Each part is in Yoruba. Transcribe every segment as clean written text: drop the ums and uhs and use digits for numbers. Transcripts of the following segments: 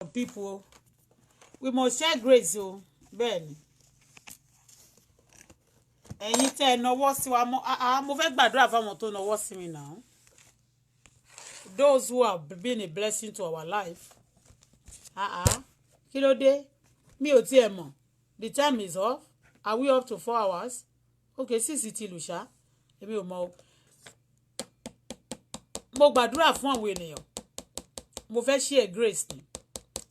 People, we must share grace o. Bẹ́ẹ̀ ni, ẹ̀yin tẹ́ ẹ nawọ́ sí wa mọ́, ah ah, mo fẹ́ gbàdúrà fáwọn tó nawọ́ sí mi now, those who have been a blessing to our life. Ah ah, kí ló dé? Mi ò tiẹ̀ mọ̀. The time is off. Are we up to 4 hours? Okay, 6 ti lù ṣá. Èmi ò mọ̀ o. Mo gbàdúrà fún àwọn ènìyàn. Mo fẹ́ share grace ni.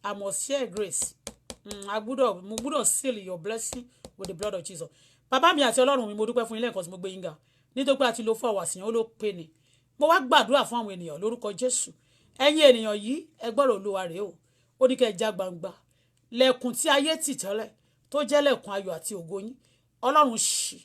I must share grace. I gbúdọ̀, mo gbúdọ̀ seal your blessing with the blood of Jesus. Bàbá mi àti Ọlọ́run mi, mo dúpẹ́ fún ilé ẹ̀kọ́ tí mo gbé yín ga, nítorí pé a ti lo 4 hours yẹn, ó ló pé ni. Mo wá gbàdúrà fún àwọn ènìyàn lórúkọ Jésù. Ẹ̀yin ènìyàn yìí, ẹ gbọ́rọ̀ Olúwa rèé o. Ó ní kẹ́ ẹ já gbangba lẹ̀kùn tí ayé tì tẹ́lẹ̀, tó jẹ́ lẹ̀kùn ayọ̀ àti ògo yín. Ọlọ́run ṣí,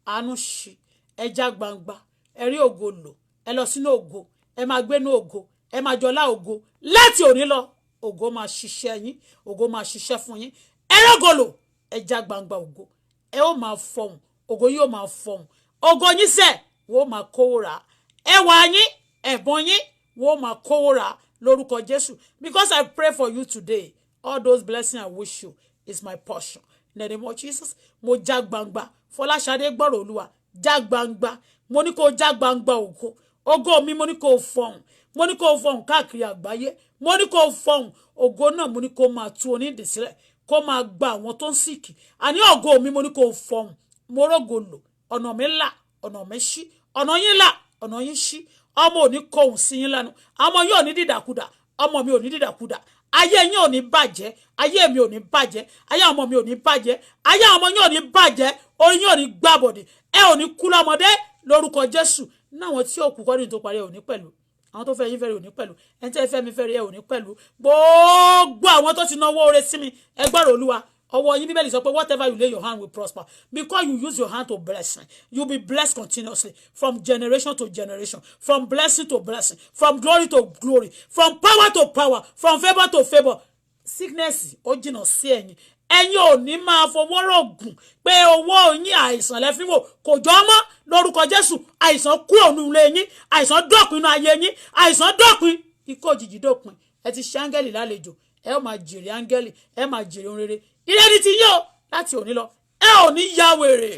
àánú ṣí. Ẹ já gbangba, ẹ rí ògo lò. Ẹ lọ sínú ògo, ẹ máa gbénú ògo, ẹ máa jọlá ògo. Láti òní lọ, ògo máa ṣiṣẹ́ yín, ògo máa ṣiṣẹ́ fún yín. Ẹ rógo lò, ẹ já gbangba ògo. Ẹ ó máa fọhùn, ògo yóò máa fọhùn. Ògo yín sẹ̀, wọ́n máa kówó rà. Ẹwà yín, ẹ̀bùn yín, wọ́n máa kówó rà lórúkọ Jésù. Because I pray for you today, all those blessings I wish you is my portion in the name of Jesus. Mo já gbangba. Fọláṣadé, gbọ́rọ̀ Olúwa, já gbangba. Mo ní kó já gbangba ògo. Ògo mi, mo ní kó fọhùn. Mo ní kó fọhùn káàkiri àgbáyé. Mo ní kó fọhùn ògo náà. Mo ní kó máa tú onídìí sílẹ̀, kó máa gba àwọn tó ń sick. Àní ògo mi, mo ní kó fọhùn. Mo rógo lò. Ọ̀nà mi là, ọ̀nà mi ṣí. Ọ̀nà yín là, ọ̀nà yín ṣí. Ọmọ ò ní kọhùn sí yín lẹ́nu. Ọmọ yín ò ní dìdàkudà. Ọmọ mi ò ní dìdàkudà. Ayé yín ò ní bàjẹ́. Ayé mi ò ní bàjẹ́. Ayé ọmọ mi ò ní bàjẹ́. Ayé ọmọ yín ò ní bàjẹ́. Orí yín ò ní gbàbọ̀dì. Ẹ ò ní kú lọ́mọdé lórúkọ Jésù. Náwọn tí òkú kọ́ ní tó parí, ẹ ò ní pẹ̀lú àwọn tó fẹ́ yín fẹ́rẹ̀, ò ní pẹ̀lú ẹni tẹ́ fẹ́ mi fẹ́rẹ̀, ẹ ò ní pẹ̀lú gbogbo àwọn tó ti náwó oore sí mi. Ẹ gbọ́rọ̀ Olúwa, ọwọ́ yín, Bíbélì sọ pé whatever you lay your hand will prosper. Because you use your hand to bless me, you be blessed continuously from generation to generation, from blessing to blessing, from glory to glory, from power to power, from favour to favour. Sickness, ó jìnnà sí ẹ̀yin. Ẹ̀yin ò ní máa fowó rògùn pé owó yín àìsàn lẹ́fín wò kò jọ mọ́ lórúkọ Jésù. Àìsàn kúrò nínú ilé yín. Àìsàn dópin inú ayé yín. Àìsàn dópin. Ikú òjijì dópin. Ẹ ti ṣe áńgẹ́lì lálejò. Ẹ ó máa jèrè áńgẹ́lì, ẹ máa jèrè ohun rere. Ire ní ti yín o. Láti òní lọ, ẹ ò ní ya wèrè,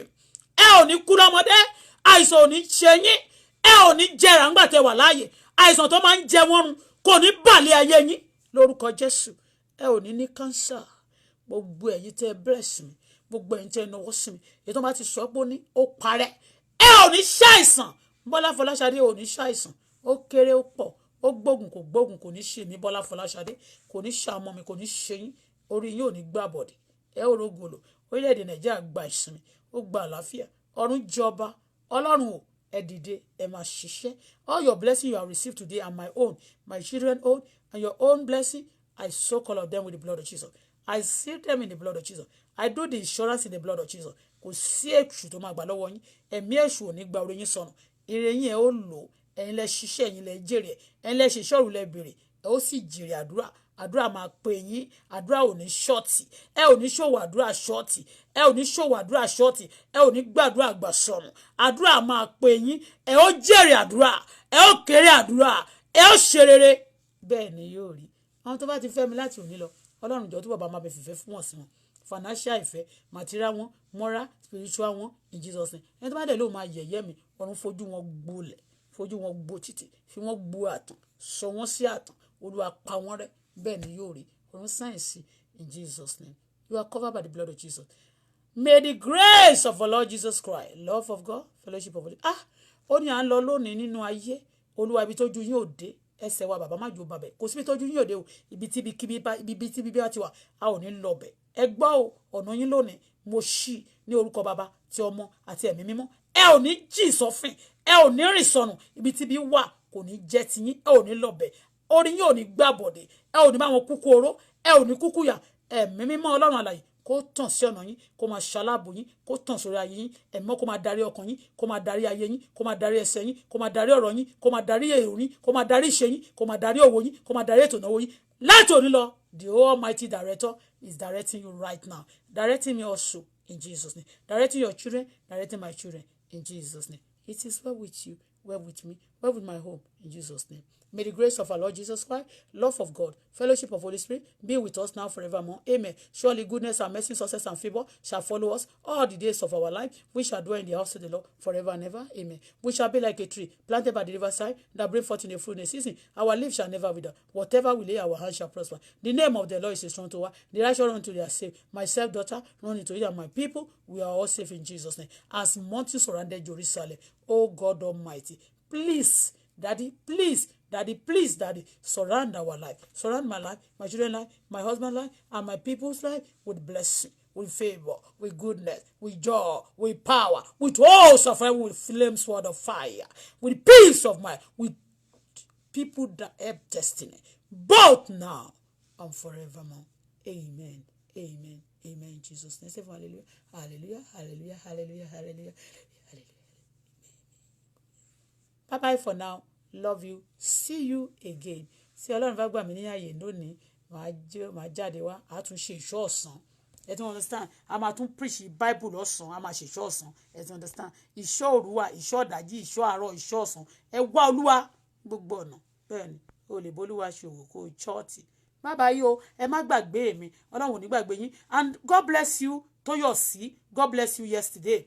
ẹ ò ní kú lọ́mọdé, àìsàn ò ní ṣe yín, ẹ ò ní jẹrà ńgbà tẹ wà láàyè. Àìsàn tó máa ń jẹ wọ́n run kò ní bàlẹ̀ ayé yín lórúkọ Jésù. Ẹ ò ní ní cancer. Gbogbo ẹ̀yin tẹ́ bless mi, gbogbo ẹ̀yin tẹ́ náwó sí mi, èyí tó bá ti sọ pé ó ní ó parẹ́. Ẹ ò ní ṣàìsàn. Bọ́lá Fọláṣadé ò ní ṣàìsàn. Ó kéré, ó pọ̀, ó gbógun, kò gbógun, kò ní ṣe mí. Bọ́lá Fọláṣadé, kò ní ṣe ọmọ mi, kò ní ṣe yín. Orí yín ò ní gbà bọ̀dẹ̀. Ẹ ò rògbòlò. Orílẹ̀-èdè Nàìjíríà gba ìsinmi, ó gba àlàáfíà. Ọ̀run jọba. Ọlọ́run ò, ẹ dìde, ẹ máa ṣiṣẹ́. All your blessing you have received today and my own, my children own and your own blessing, I soak all of them with the blood of Jesus. I seal them in the blood of Jesus. I do the insurance in the blood of Jesus. Kò sí èṣù tó máa gbà lọ́wọ́ yín. Ẹ̀mí èṣù ò ní gba orí yín sọnù. Ire yín, ẹ ó lò. Ẹ̀yin lẹ ṣiṣẹ́, ẹ̀yin lẹ jèrè. Ẹ̀yin lẹ ṣiṣẹ́ òru, lẹ bèrè, ẹ ó sì jèrè àdúrà. Àdúrà máa pè yín. Àdúrà ò ní short. Ẹ ò ní ṣòwò àdúrà short. Ẹ ò ní ṣòwò àdúrà short. Ẹ ò ní gbàdúrà gbà sọnù. Àdúrà máa pè yín. Ẹ ó jèrè àdúrà, ẹ ó kéré àdúrà, ẹ ó ṣe rere. Bẹ́ẹ̀ ni yóò rí. Àwọn tó bá ti fẹ́ mi láti òní lọ, Ọlọ́run jọ̀ọ́, túbọ̀ bá máa bẹ fìfẹ́ fún wọn sí wọn, financial ìfẹ́, material wọn, moral, spiritual wọn, in Jesus name. Ẹni tó bá dẹ̀ lóun máa yẹ̀yẹ́ mi, ọ̀run fojú wọn gbolẹ̀, fojú wọn gbó títì, fi wọ́n gbó àtàn, sọ wọ́n sí àtàn. Olúwa, pa wọ́n rẹ́. Bẹ́ẹ̀ ni yóò rí. Ọ̀run sáyẹ̀nsì, in Jesus name. You are covered by the blood of Jesus. May the grace of our Lord Jesus Christ, love of God, fellowship of God. Ah, ó ní à ń lọ lónìí nínú ayé. Olúwa, ibi tójú yín ò dé, ẹsẹ̀ wa, bàbá má jò bàbẹ̀. Kò síbi tójú yín ò dé o. Ibi tí ibi tí ibi bá ti wà, a ò ní lọ bẹ̀. Ẹ gbọ́ o, ọ̀nà yín lónìí, mo ṣí ní orúkọ Bàbá, ti Ọmọ àti Ẹ̀mí Mímọ́. Ẹ ò ní jì sọ́fìn, ẹ ò ní rìn sọnù. Ibi tí ibi wà kò ní jẹ́ tiyín. Ẹ ò ní lọ bẹ̀. Orí yín ò ní gbàbọ̀dẹ̀. Ẹ ò ní bá wọn kúkú oró, ẹ ò ní kúkú yà. Ẹ̀mí Mímọ́ Ọlọ́run àlàyé, kó tàn sí ọ̀nà yín, kó máa ṣaláàbò yín, kó tàn sórí ayé yín. Ẹ̀mọ́ kó máa darí ọkàn yín, kó máa darí ayé yín, kó máa darí ẹsẹ̀ yín, kó máa darí ọ̀rọ̀ yín, kó máa darí èrò yín, kó máa darí ìṣe yín, kó máa darí òwò yín, kó máa darí ètò ìnáwó yín láti òní lọ. The Almighty Director is directing you right now, directing me also in Jesus' name, directing your children, directing my children in Jesus' name. It is well with you, well with me, well with my home in Jesus' name. May the grace of our Lord Jesus Christ, love of God, fellowship of Holy Spirit be with us now forevermore. Amen. Surely goodness and mercy, success and favor shall follow us all the days of our life. We shall dwell in the house of the Lord forever and ever. Amen. We shall be like a tree planted by the riverside that bring forth in the fruit in the season. Our leaves shall never wither. Whatever we lay our hands shall prosper. The name of the Lord is a strong tower. The righteous run to their safe. Myself, daughter, run into it, and my people, we are all safe in Jesus' name. As mountains surrounded Jerusalem, O God Almighty, please, Daddy, please, Daddy, please, Daddy, surround our life. Surround my life, my children's life, my husband's life, and my people's life with blessing, with favor, with goodness, with joy, with power, with all suffering, with flame sword of fire, with peace of mind, with people that help destiny, both now and forevermore. Amen. Amen. Amen. In Jesus' name. Say hallelujah. Hallelujah. Hallelujah. Hallelujah. Hallelujah. Hallelujah. Bye bye for now. Love you. See you again. Tí Ọlọ́run bá gbà mí ní ààyè lónìí, màá jáde wá, àá tún ṣe ìṣọ́ ọ̀sán. Ẹ tún understand? A máa tún preach Bible lọ́sàn-án, a máa ṣe ìṣọ́ ọ̀sán. Ẹ tún understand? Ìṣọ́ òru wà, ìṣọ́ ọ̀dájí, ìṣọ́ àárọ̀, ìṣọ́ ọ̀sán. Ẹ wá Olúwa gbogbo ọ̀nà. Bẹ́ẹ̀ ni, o lè bólúwa ṣòwò kó o chọ́ọ̀tì. Má bàa yí o, ẹ má gbàgbé mi. Ọlọ́run ò ní gbàgbé yín. And God bless you, Tóyọ̀sí. God bless you yesterday.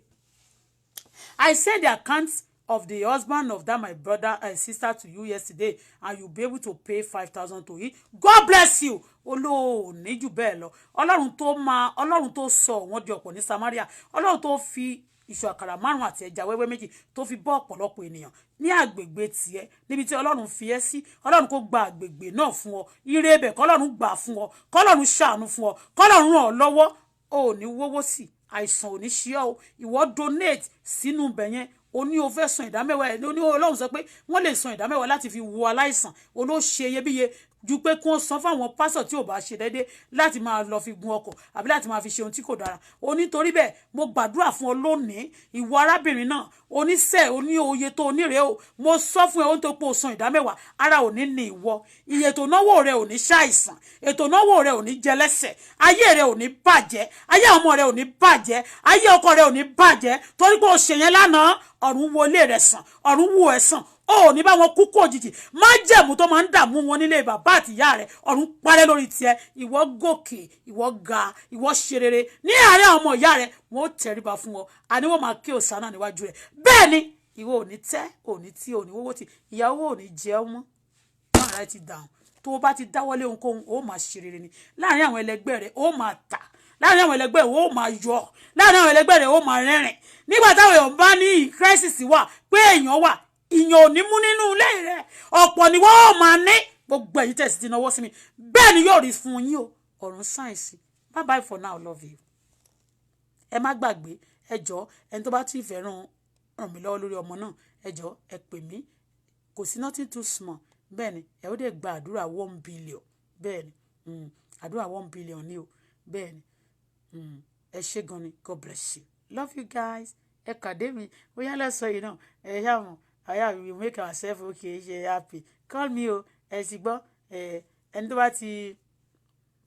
I sent the account of the husband of that my brother and sister to you yesterday, and you'll be able to pay 5,000 to it. God bless you. Olóòní jù bẹ́ẹ̀ lọ. Ọlọ́run tó máa, Ọlọ́run tó sọ wọ́n di ọ̀pọ̀ ní Samaria, Ọlọ́run tó fi ìṣù àkàrà 5 àti ẹja wẹ́wẹ́ 2 tó fi bọ́ ọ̀pọ̀lọpọ̀ ènìyàn ní àgbègbè tiẹ̀, níbi tí Ọlọ́run fi ẹ́ sí, Ọlọ́run kó gba àgbègbè náà fún ọ. Ire ibẹ̀ kọ́lọ́run gbà fún ọ, kọ́lọ́run ṣàánú fún ọ, kọ́lọ́run ràn ọ́ lọ́wọ́. Ò ní wọ́wọ́ sí àìsàn, ò ní ṣe ọ́. Ìwọ donate sínú ibẹ̀ yẹn, o ní o fẹ́ san ìdámẹ́wàá ẹ̀, ní Ọlọ́run sọ pé wọ́n lè san ìdámẹ́wàá láti fi wo aláìsàn. O ló ṣe iyebíye ju pé kí wọ́n san fáwọn pásọ̀ tí ò bá ṣe déédé láti máa lọ fi gun ọkọ̀ àbí láti máa fi ṣe ohun tí kò dára. O nítorí bẹ́ẹ̀, mo gbàdúrà fún ọ lónìí, ìwọ arábìnrin náà, oníṣẹ́ oní oye tó onírèé o. Mo sọ fún ẹ, ohun tó pọ̀ san ìdámẹ́wàá, ara ò ní ní ìwọ. Iye tó náwó rẹ ò ní ṣàìsàn, ètò náwó rẹ ò ní jẹlẹ́sẹ̀, ayé rẹ ò ní bàjẹ́, ayé ọmọ rẹ ò ní bàjẹ́, ayé ọkọ rẹ ò ní bàjẹ́, torí pé o ṣèyẹn lánàá. Ọ̀run wọlé rẹ sàn, ọ̀run wò ẹ́ sàn. Ó ní bá wọn kú kú òjijì. Májẹ̀mú tó máa ń dààmú wọn nílé bàbá àtìyá rẹ̀, ọ̀run parẹ́ lórí tiẹ̀. Ìwọ gòkè, ìwọ ga, ìwọ ṣe rere ní àárín àwọn ọmọ ìyá rẹ̀. Wọn ó tẹríba fún ọ, àní wọn máa ké òsánà níwájú rẹ̀. Bẹ́ẹ̀ ni, ìwọ ò ní tẹ́, ò ní tí, ò ní wọ́wọ́ tí ìyàwó ò ní jẹ́ ọmọ náà rẹ ti dàrún. Tó o bá ti dáwọ́lé ohunkóhun, ó máa ṣe rere ni láàárín àwọn ẹlẹgbẹ́ rẹ̀. Ó máa tà láàrin àwọn ẹlẹgbẹ́ rẹ̀, ó máa yọ láàrin àwọn ẹlẹgbẹ́ rẹ̀, ó máa rẹ́rìn nígbà táwọn èèyàn bá ní crisis wà pé èèyàn wà, ìyàn ò ní mú nínú ilé rẹ̀. Ọ̀pọ̀ ni wọ́n máa ní. Gbogbo ẹ̀yin tẹ̀sí ti náwó sí mi, bẹ́ẹ̀ ni yóò rí fún yín o. Ọ̀run sáyẹ̀nsì. Bye bye for now. Love you. Ẹ má gbàgbé, ẹ jọ̀ọ́, ẹni tó bá tí ì fẹ́ ràn mí lọ́wọ́ lórí ọmọ náà, ẹ jọ̀ọ́, ẹ pè mí. Kò sí nothing too small. Bẹ́ẹ̀ ni, ẹ ó dẹ̀ gba àdúrà 1 billion. Bẹ́ẹ̀ ni, àdúrà 1 billion ni o. Bẹ́ẹ̀ ni, ẹ ṣé gan ni. God bless you. Love you guys. Ẹ kàdé mi bóyá lọ́sọ̀ yìí náà. Ẹ ṣáà mọ̀ àyà, we make ourselves okay, ṣe happy. Call me o. Ẹ sì gbọ́ ẹ, ẹni tó bá ti